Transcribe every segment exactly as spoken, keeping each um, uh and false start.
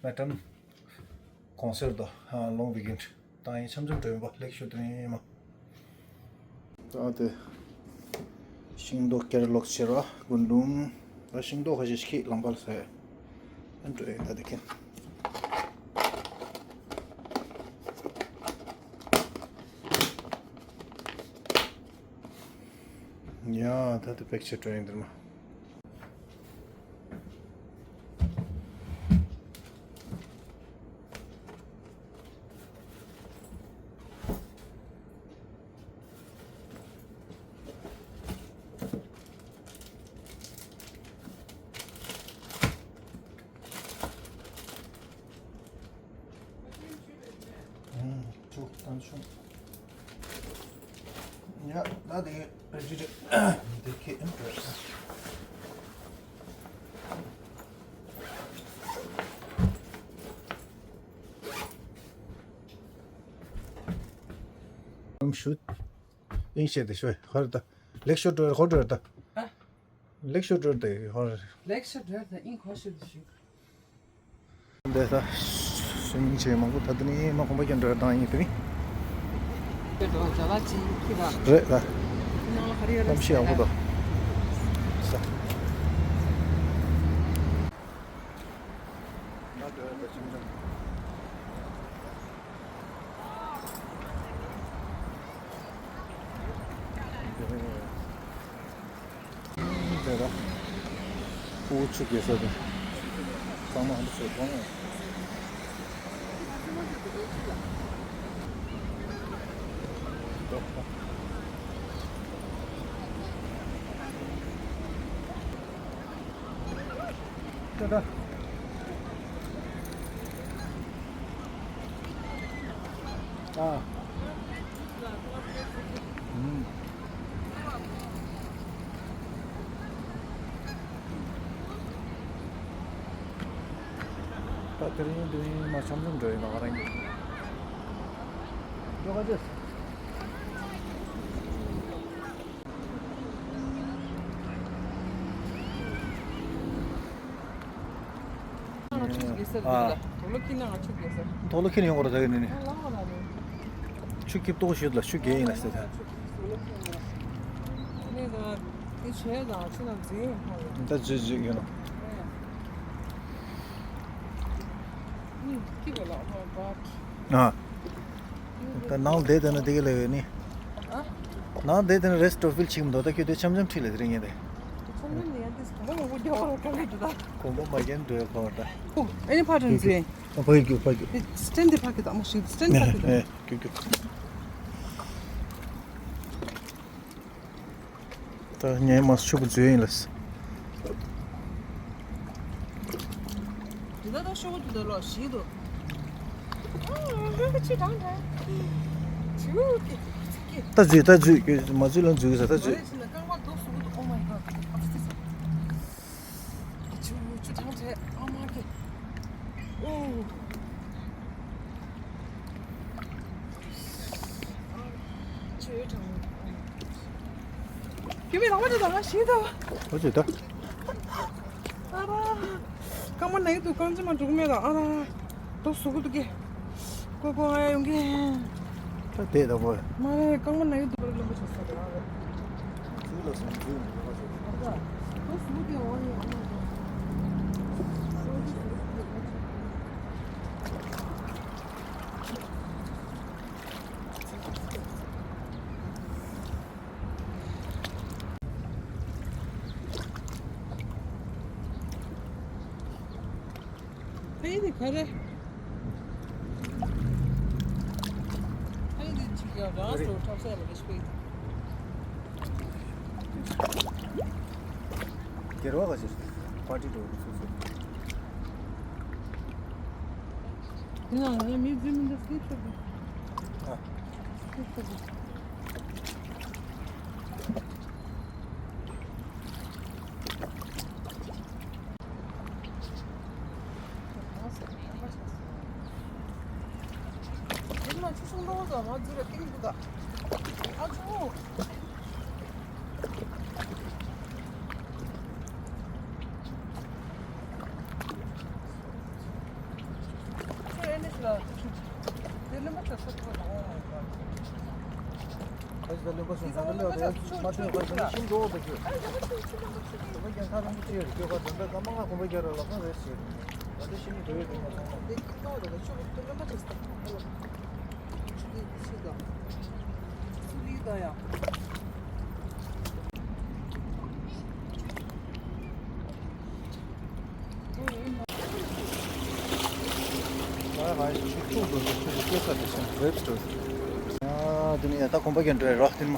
Madam གོང་སེར་དང་ལོང་བི་གིན་བཏང་ཡིན། འཆམ་འཆམ་འགྲོ་ཡིན་པ་ལེགས་ཤོས་དོན་ཡིན་མ། ད་དེ་ཤིང་ཏོག་ཀེར་ལོག་ཕྱིར་བ་རྒུན་འབྲུམ། ད་ཤིང་ཏོག་ཁ་ཤས་ཤིག་ལམ་ཁར་ཟ་ཡ་འགྲོ་ཡིན། ད་དེ་ཁེ། ཡ་ད་དེ་པེག་ཆེ་འགྲོ་ཡིན་འདིར་མ། ཐུགས་བཏང་ཆུང་། ཡ་ད་དེ་རེ་ཅི་རེ་དེ་ཁེ་ཨིན་ཏྲེ། ཨམ་ཤུད། ཨིན་ཤེ་དེ་ཤོད་ཧར་ད། ལེགས་ཤོ་ཏྲོ་ཧོ་ཏྲོ་ད། ཨ། ལེགས་ཤོ་ཏྲོ་དེ་ཧོ། ལེགས་ཤོ་ཏྲོ་དེ་ཨིན་ཁོ་ཤོད་དེ་ཤོད། འདི་ད་སུན་ཆེ་མང་པོ་ད་དེ་ནི་མ་གོམ་པ་ཀྱང་འགྲོ་བཏང་ཡིན་དེ་ནི། རེད་ད། གནམ་གཤིས་ཡག་པོ་འདུག་ས། དེ་ལ་ཕྲུ་གུ་ཆུ་རྐྱལ་ས་དེ་ཚང་མ་ཧ་ལས་ཚོ་མཐོང་ཡོང་། ད་ད། ཨ། ཨུམ། ད་དེ་རིང་དེ་རིང་མ་འཆམ་འཆམ་འགྲོ་ཡིན་ན་ང་རང་གི། འགྲོ་ག་ཅེས། ང་ཆུ་རྒྱས་ས་རེད་ཨ། ལ། དོ་ལོ་ཁྱི་ན་ང་ཆུ་རྒྱས་ས། དོ་ལོ་ཁྱི་ན་ཡོང་གོ་ར་ད་ཡོད་ནི་ནི། ཨ་ལ་ང་ལ་ནི། ཆུ་ཁྱི་ཏོག་ཞུད་ལ་ཆུ་རྒྱས་ཡིན་ལ་ཟེར་ད། ནི་ད་དེ་བྱས་ད་ཆུ་ན་འཛིན་ཡིན་ཁོ་ཡོད། ད་འཛིན་འཛིན་ཡོད་ནོ། ཨ། ད་ནང་བསྡད་དེ་ན་དེ་ག་ལས་ཡོད་ནི། ནང་བསྡད་དེ་ན་རེས་ཏོ་ཕིལ་ཆིག་མི་འདུག་ད་ཁྱོད་དེ་འཆམ་འཆམ་ཁྲིད་ལ་དེ་རིང་ངས་དེ། འཆམ་འཆམ་ནི་ཡང་དེ་གོམ་པ་མ་རྒྱག་གོ་ར་ག་ལས་འདུག་ད། གོམ་པ་མ་རྒྱག་འགྲོ་ཡ་གོ་ར་ད། ཨོ་ཨེ་ནི་ཕར་དྲན་ཙེ། ཨ་ཕ་གི་རྒྱུག་ཕ་གི་རྒྱུག་སི་ཊེན་ཌི་ཕ་གི་ད་མོ་ཤིག་སི་ཊེན་ཌི་ཕ་གི་ད། ཨེ་རྒྱུག་རྒྱུག་ད་ངས་མ་ཆུ་བུ་འཛུལ་ཡིན་ལ། དེ་ད་ད་ཤོག་དུ་ད་ལོ་ཞིག་ཏུ། ཨ་ཆུ་དྲང་དྲང་། ཆུ་ཀི་ཀི་ཀི། ད་འཛུལ་ད་འཛུལ་མ་འཛུལ་ལ་འཛུལ་ས་ད་འཛུལ། རྐང་པ་རྡོ་ཟུག་ཏུ། Oh my god. ཨ་ཙི་ཙི་ཙི། ཆུ་ཆུ་དྲང་དྲང་ཨ་མ་ཀི། ཨོ། ཆུ་དྲང་། ཁྱོད་མི་ལང་བ་དེ་དང་ང་ཤིང་ད། ཨོ་ཅི་ད། ཨ་ར། རྐང་པ་ན་ཡི་འདུག་རྐང་རྗེས་མ་འགྲོ་གི་མེད་ད་ཨ་ར། རྡོ་ཟུག་གི་འདུག་གི། ཀོ་ཀོ་ང་ཡོང་གི། ད་བསྡད་ད་བོ། མ་རེད་རྐང་པ་ན་ཡི་འདུག་པར་རློན་པ་བྱས་ས་རེད་ཨ་རེད། འཛུལ་ལ་སོང་འཛུལ་མི་འདུག་ཨ་ཅོ། ཨ་ད། རྡོ་ཟུག་གི་འོ་ཡི་ཨ་མ་ད། ཕ་ཡི་དེ་ག་རེ། ཕ་ཡི་དེ་ཅིག་ཡང་རང་སོ་འཁྲབ་ས་ལ་རེ་ཞིག་པའི། སྒེར་བ་ག་ཞིག་པར་ཊི་འགྲོ་སོ་སོ། དེ་ན་ང་མི་རྫུན་མི་འདུག་སི་ལིབ་ཤོར་འདུག་ཨ། སི་ལིབ་ཤོར་འདུག་བློན་པོ་ཚོས་ད་ལྟ་གློད་དེ་མ་ཐོན་པར་ད་ལྟ་ཤིང་འགྲོ་བ་དེ་ཚོས། གོམ་པ་རྒྱག་ཐག་རིང་པོ་ཅིག་རེད། སྐྱོ་ག་ད་ལྟ་སྐར་མ་ལྔ་གོམ་པ་རྒྱག་ར་ལ་ཁོ་རེད་ཟེར། ད་ལྟ་ཤི་ནི་འགྲོ་ཡོད་དེ་ང་ཚང་མ། དེ་ཁྱིམ་ཐོག་དེ་ག་ཆུ་བློན་པོ་ཅིག་ད་ཆུ་དེ་ཆུ་ད་སུ་ལི་ད་ཡ། ཨ་དེ་ནས་ཡ་ད་གོམ་པ་རྒྱག་འགྲོ་ཡ་རོགས་དེ་ནས་མ།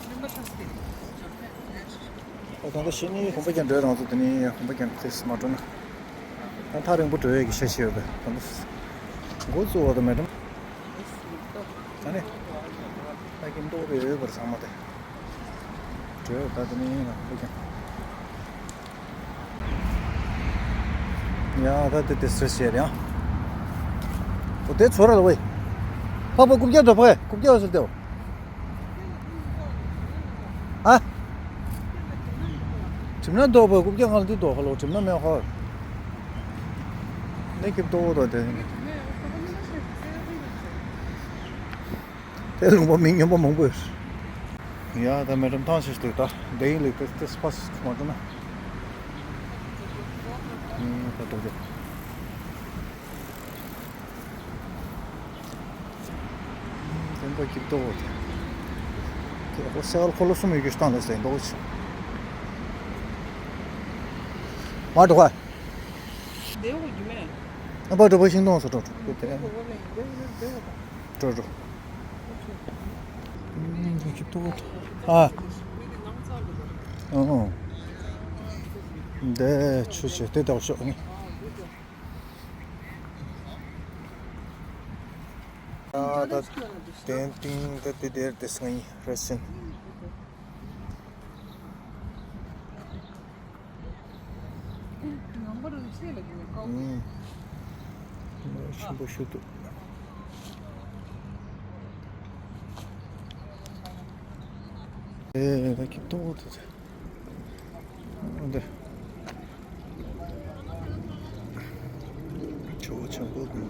ཨོ་ད་ལྟ་ཤི་ནི་གོམ་པ་རྒྱག་འགྲོ་ཡ་རང་ཚོ་དེ་ནས་གོམ་པ་རྒྱག་འགྲོ་དེ་མ་འགྲོ་ན། ད་ཐག་རིང་པོ་འགྲོ་ཡ་གི་ཤ་ཤི་ཡོད་པས་ད་ལྟ། འགོ་བཙུགས་པ་དང་མེད་དམ། ད་ནི། ད་ཀྱི་མདོག་དེ་ཡོད་པར་ཚང་མ་དེ། བྲོས་ད་དེ་ནི་ཡིན་ན་ཕུག་ཀྱང་། ཡ་ད་དེ་དེ་སུ་བཤད་ཡང་། འོ་དེ་ཚོ་ར་ལ་ཝེ། ཕ་ཕ་རྐུབ་བཀྱག་འགྲོ་ཕ་རྐུབ་བཀྱག་ཟེར་ཏེ། ཨ། གྲིམ་ན་འདོག་པ་རྐུབ་བཀྱག་ང་ལ་འདི་འདོག་ཧ་ལོ་གྲིམ་ན་མེད་ཧོར། ནི་ཁེབ་ཏོ་དོ་དེ། དེ་ལུང་པ་མི་སྨྱོན་པ་མང་པོ་ཡོད། ཡ་ད་མེ་ཏམ་ཐང་ཆེ་ཞིག་ད་དེ་ཡིན་ལེ་ཏེ་ཏེ་སྤ་སི་མ་ཏོ་ན། ད་ཏོ་དེ། དེ་འདྲ་སྐྱིད་ཏོ་དེ། དེ་ཧོ་སེ་ཨལ་ཁོ་ལོ་སུ་མི་གུས་ཏང་ལེ་སེ་འདོག་ཆེ། མ་འགྲོ་ག། དེ་འོ་རྒྱུ་མེད། ཨ་པ་འགྲོ་པ་ཤིང་ཏོང་སོ་འགྲོ་འགྲོ་དེ། འགྲོ་འགྲོ། ཨ། ཨ། འདི་ཆུ་ཆེ་དེ་དག་ཤོག་ནི། ཨ་ད་ཏན་ཏིང་ད་དེ་དེར་དེ་སང་ཡིན་རེད་སེམས། ངང་པ་རུ་ཆེ་ལ་གི་ཀའོ། ཨུམ། ཆེན་པོ་ཞུ་འདུག་ཨེ་ད་ཀི་ཏོག་ཏོ་ཏོ། འདི། ཆུ་བོ་ཆེན་པོ་འདུག་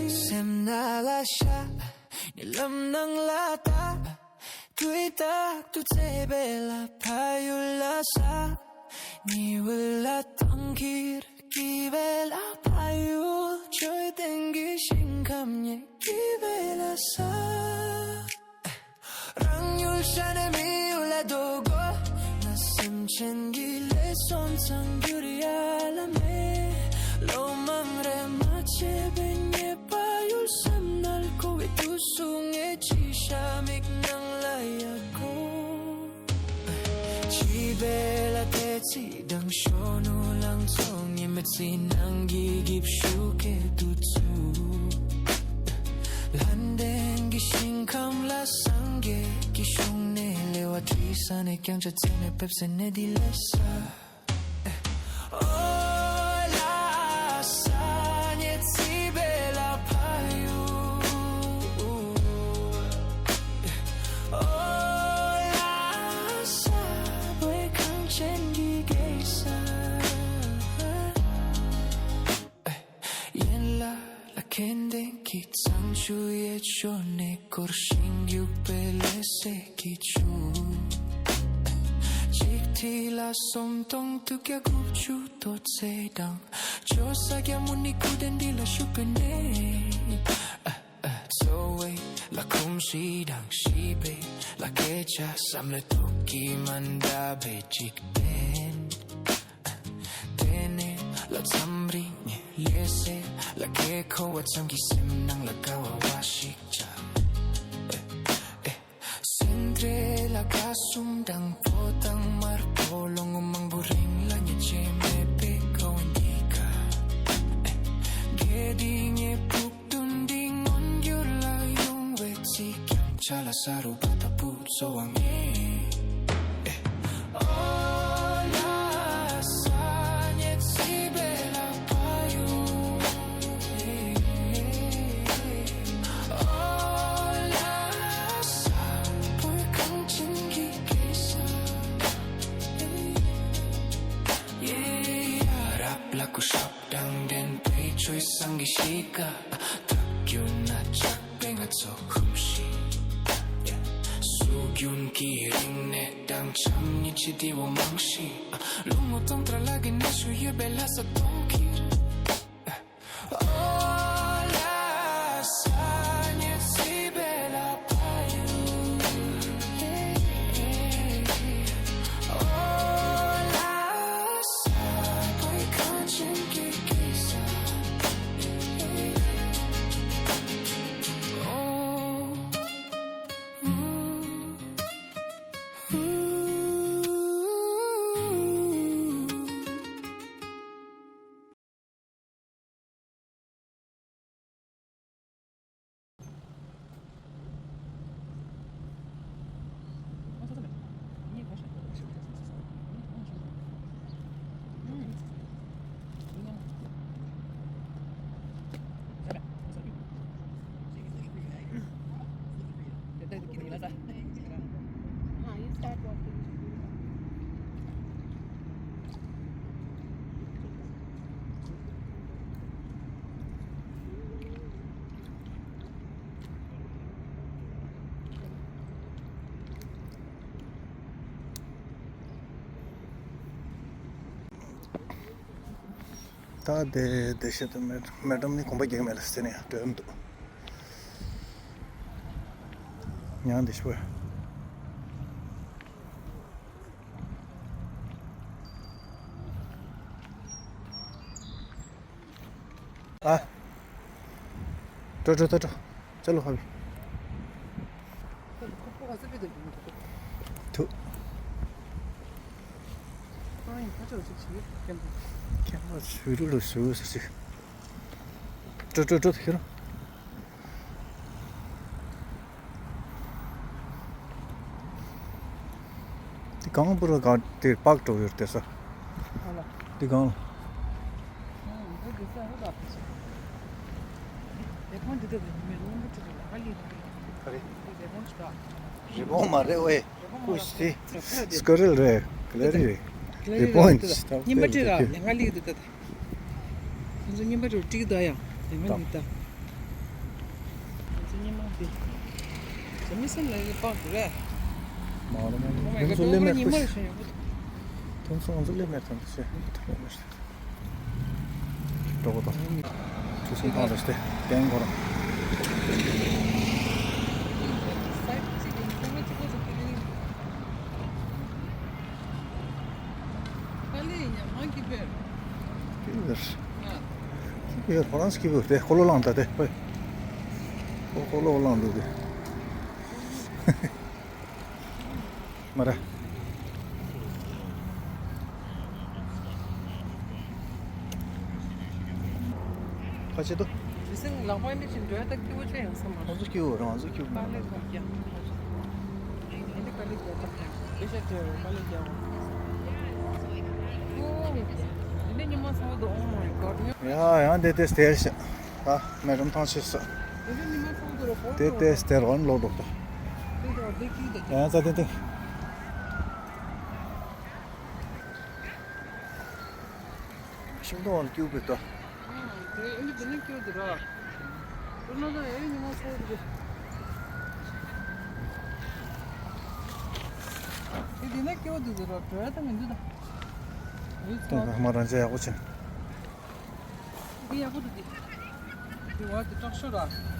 སེམས་ནང་ལ་ཤར། ཉེ་ལམ་ནང་ལ་ལྟ། དུས་རྟག་ཏུ་བརྩེ་བའི་ལ་ཕ་ཡུལ་ལ་ས། ཉི་འོད་ལ་གཏམ་ཁྱེར་གྱི་བའི་ལ་ཕ་ཡུལ་ཆོས་ལྡན་གྱི་ཞིང་ཁམས་ཉེ་གི་བའི་ལ་ས། རང་ཡུལ་ཤ་ནས་མི་ཡུལ་ལ་འགྲོ་དགོས། ང་སེམས་ཅན་གྱི་ལས་སོང་ཙང་འགྱུར་ཡ་ལ་མེད། ལོ་མང་རེ་མ་བྱས་པའི་ཉེས་པ་ཡུལ་སེམས་ནལ་ཁོ་བའི་དུས་སུ་ངས་ཅི་ཤ་མིག་ནང་ལ་ཡ་གོ། ཅི་བེ་ལ་དེ་ཚི་དང་ཤོ་ནུ་ལང་ཚོ་ངེ་མེ་ཚི་ནང་གི་གིབ་ཤུ་ཀེ་དུ་ཚུ། ལྷན་ལྡན་གྱི་ཞིང་ཁམས་ལ་སངས་རྒྱས་ཀྱི་གཞུང་ནས་ལེ་བ་བྲིས་ས་ནས་ཀྱང་ཆ་ཚེ་ནས་ཕེབས་སེ་ནས་འདི་ལས་ས། ཨོ་ལ་ས་ཉེ་ཚི་བེ་ལ་ཕ་ཡུལ། ཨོ་ལ་ས་བོད་གངས་ཅན་གྱི་གེ་ས། ཡན་ལ་ལ་ཁེན་ལྡན་གྱི་གཙང་ཆུ་ཡེ་ཤོ་ནས་སྐོར་ཞིང་རྒྱུག་པའི་ལས་སེ་གི་ཆུ། གཅིག་ཐི་ལ་སོམ་སྟོང་དུ་རྒྱ་དགུ་བཅུ་དོ་ཚེ་དང་ཅོ་ས་རྒྱ་མུ་ནི་ཁུ་ལྡན་འདི་ལ་ཤུག་པའི་གནས། ཨ་ཨ་ཚོ་བའི་ལ་ཁུམ་ཤི་དང་ཤི་བའི་ལ་སྐད་ཆ་བསམ་བློའི་ཐོག་གི་མ་འདྲ་བའི་འཇིག་རྟེན། དེ་ནས་ལ་མཚམས་རིང་ལས་སེ་ལ་ཁེ་ཁོ་བ་ཙམ་གྱི་སེམས་ནང་ལ་དགའ་བ་བ་ཞིག་ཆགས། ཨེ་ཨེ། སེང་ཏྲེ་ལ་ཁ་གསུམ་དང་པོ་དང་དམར་པོ་ལོ་ངོ་མང་པོ་རིང་ལ་ཉེ་ཆེ་མེད་པའི་ཀོ་འདི་ཀ། ཨེ་དགེ་སྡིག་ཉེས་ཕུག་དུན་འདི་མངོན་གྱུར་ལ་ཡོང་བའི་ཚིག་ཀྱང་ཆ་ལ་ས་རུ་པ་ད་བུ་ཚོ་བ་ངེས། ལ་སྐུ་ཞབས་དང་ལྡན་པའི་ཆོས་བཟང་གི་གཤིས་ཀ། ཐག་རྒྱུན་ན་ཆགས་པའི་ང་ཚོ་ཧུམ་ཤི། སྲོལ་རྒྱུན་གྱི་རིག་གནས་དང་འཆམ་ཉེ་ཆེ་དེ་བོ་མང་ཤི། ལོ་ངོ་སྟོང་ཕྲག་ལྷག་གི་གནས་སུ་ཡོད་པའི་ལྷ་ས་གྲོང་ཁྱེར། ཨོ་ལ་ས་ཉེ་སི་བེ་ལ་པ་ཡུ། ཨོ་ལ་ས་གོས་གང་ཅན་གྱི་གེ་ས། ཨོ། ད་དེ་དེ་བཤད་དུ་མེད། མེ་ཌམ་ནི་གོམ་པ་རྒྱག་མེད་ལ་ཟེར་ནས་སྤྲོད་མི་འདུག་ཉང་དེ་ཤོད། ཨ། ཏྲོ་ཏྲོ་ཏྲོ་ཏྲོ། ཅ་ལོ་ཧ་བི། ཐུ། ཁྱེད་མ་ཞུ་རུ་ལ་ཞུ་ཟེར་ཞིག་ཏྲོ་ཏྲོ་ཏྲོ་ཁྱེར། དེ་གང་པུ་ར་གང་དེ་པག་ཏྲོ་ཡོད་དེ་ས། ཨ་ལ། དེ་གང་ལ། ཨ། འདི་འདི་ས་ཧུ་ད། དེ་ཕོན་འདི་འདྲ་རེད། མི་རོ་མི་ཁྲི་རེད། ལ་ཧ་ལི་རེད། ག་རེ། དེ་ཕོན་ཅི་ད། རི་བོང་མ་རེད་ཝེ། རི་བོང་མ་རེད། ཀུ་ཤི། སི་ཀོ་རེལ་རེད། ག་ལེ་རེད། རི་བོང་ཅི་ད། ཉི་མ་ཁྲི་ར་ལ་ཧ་ལི་རེད་ད། ཁོང་ཚོ་རྔན་པ་རུ་ཏིག་ད་ཡ། དེ་མ་འདི་ད། ཁོང་ཚོ་རྔན་པ་འདི། ཚོ་མི་སེམས་ལ་ཡི་པག་རེད། མ་རེད་མ་རེད། ཁོང་ཚོ་ལས་མེད་ཁུ་ཤི། ཁོང་ཚོ་ཁོང་ཚོ་ལས་མེད་ཁོང་ཚོ་ལས་མེད། འགྲོ་གོ་ད། ཁྲུ་སུམ་ཐང་རེ་སྟེ་ཏན་གོ་ར། ཧ་ལི་ཡིན་ཡང་མང་གི་བེར། གི་བེར། ང་། གི་བེར་ཧོ་རང་སི་གི་བེར་དེ་ཁོ་ལོ་ལང་ད་དེ་ཧོꯏ། ཁོ་ཁོ་ལོ་ལང་འདུག་གི། མ་ར། ཁ་ཆེ་ཏོ། ཇི་སིང་ལག་པ་ནི་ཅིག་འགྲོ་ཡ་ད་སྐྱིད་པོ་ཆེ་ཡང་སེམས་མ་ང་ཚོ་སྐྱིད་པོ་རང་ཚོ་སྐྱིད་པོ་མ་རེད། ཨོ། དེ་ནས་ཉི་མ་ཚང་དུ། Oh my god. ཡ་ཡང་དེ་དེ་སྟེར་ཤག་ད་མེ་རམ་ཐང་ཆེ་ས། དེ་ཉི་མ་ཚང་དུ་རོ་ཧོ། དེ་དེ་སྟེར་བ་ནི་ལོ་ཏོག་ཏོ། དེ་དེ་དེ་ཀི་དེ། ཡང་ཚ་དེ་དེ། ཤིང་སྡོང་བ་ནི་སྐྱིད་པོ་ད། དེ་ཨ་ནི་དེ་ནས་སྐྱོ་དེ་ར། དེ་ན་ད་ཨེ་ཉི་མ་ཚོ་དེ་རེད། དེ་དེ་ན་སྐྱོ་དེ་དེ་ར་བྲོ་ཡ་ད་མི་འདུག་ད། འོད་ཚོ། ཏན་ཧ་མ་རང་ཅག་ཡག་པོ་ཕྱིན། དེ་ཡག་པོ་འདུག་དེ། དེ་བ་དེ་དྲག་ཤོས་ར།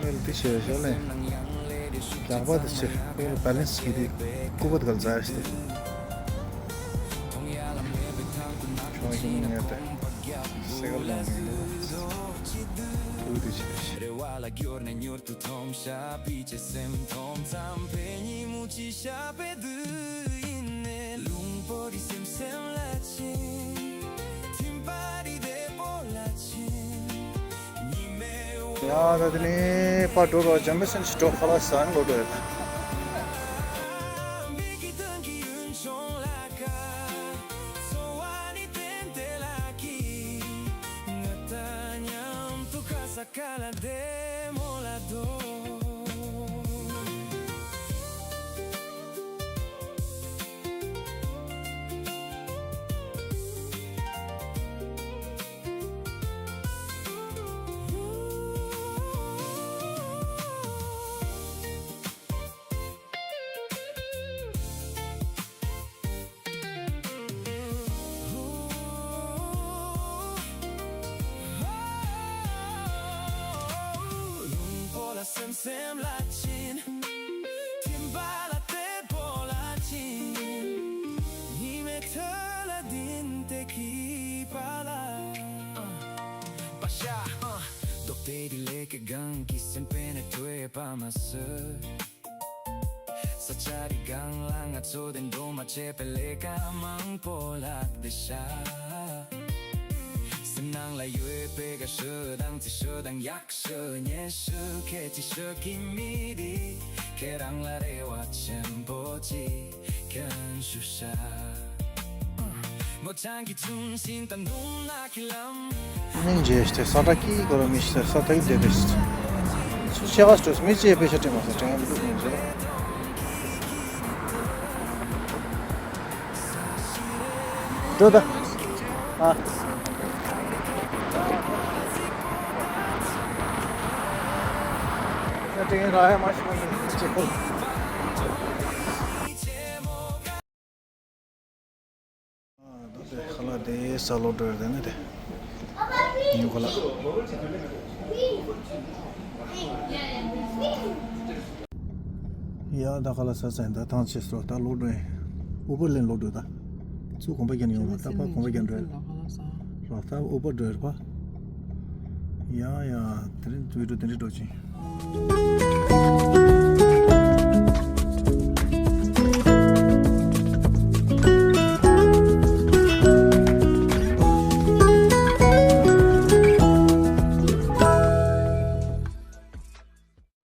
ཨེལ་ཏི་ཆེ་ཤོ་ལེ། ལག་པ་དེ་ཆེ། ཨེལ་བེ་ལེན་སི་གི་དེ་ཀུ་བ་དགལ་ཛ་ཤ་དེ། ཁྱོད་ཀྱི་ངས་དེ་སེ་གལ་ལོང་མི་འདུག་ཀུ་དེ་ཆེ་ཤོ། ཡ་ད་དེ་ནས་པར་འགྲོ་རོགས། འཇམ་པོ་སེམས་ཤིག་འགྲོ། ཁ་ལག་ཟ་ནས་འགྲོ་འགྲོ་ཡོད་ད། སེམས་སེམས་ལ་ཕྱིན། ཐིམ་པ་ལ་དེ་པོ་ལ་ཕྱིན། ཉི་མའི་ཐོད་ལ་ལྡིང་སྟེ་སྐྱིད་པ་ལ། པ་ཤ། རྡོག་དེ་རི་ལས་ཀྱི་གང་གི་སེམས་པའི་ནས་ཐོས་པ་མ་ཟད། ས་ཆ་རི་གང་ལ་ང་ཚོ་དེ་འགྲོ་མ་བྱེད་པའི་ལས་ཀ་མང་པོ་ལ་བསྡད་ཤག་སེམས་ནང་ལ་ཡོད་པའི་དགའ་ཤོས་དང་རྩི་ཤོས་དང་ཡག་ཤོས་ཉེས་ཤོས་ཁྱད་ཆོས་ཤོས་ཀྱི་མི་དེ་ཁྱེད་རང་ལ་རེ་བ་ཆེན་པོ་ཅིག་སྐྱོན་ཞུ་ཤག་སྙིང་རྗེ་ཞེས་ས་ཏྲ་ཀི་གོ་ར་མི་ཤེས་ས་ཏྲ་ཀི་དེ་དེ་སུ་ཆེ་ག་སྤྲོས་མི་ཅེས་དཔེ་ཆ་སྤྲད་མ་ས་དྲན་ཡང་མི་འདུག་མི་ཟེར། འགྲོ་ད། ཨ། ས་དྲན་ར་ཡ་མ་ཤི་མ་ཤི་ཅེ་ཁོ། ཨ་ད་དེ་ཁ་ལག་དེ་ས་ལོག་འགྲོ་ཡ་དེ་ནི་དེ། ཉོ་ཁ་ལག་ཡ་ད་ཁ་ལག་ས་ས་ཡིན་ད་ཐང་ཆད་སོ་ད་ལོག་འགྲོ་ཡིན། ཨུ་བར་ལེན་ལོག་འགྲོ་ད། ཚུར་གོམ་པ་རྒྱག་ནས་ཡོང་བ་ད་ཕར་གོམ་པ་རྒྱག་འགྲོ་ཡ་རེད། ར་ད་ཨུ་བར་འགྲོ་ཡ་རེད་པ། ཡ་ཡ་དེ་རིང་བི་ཌིའོ་དེ་འདྲ་འགྲོ་ཅིང་།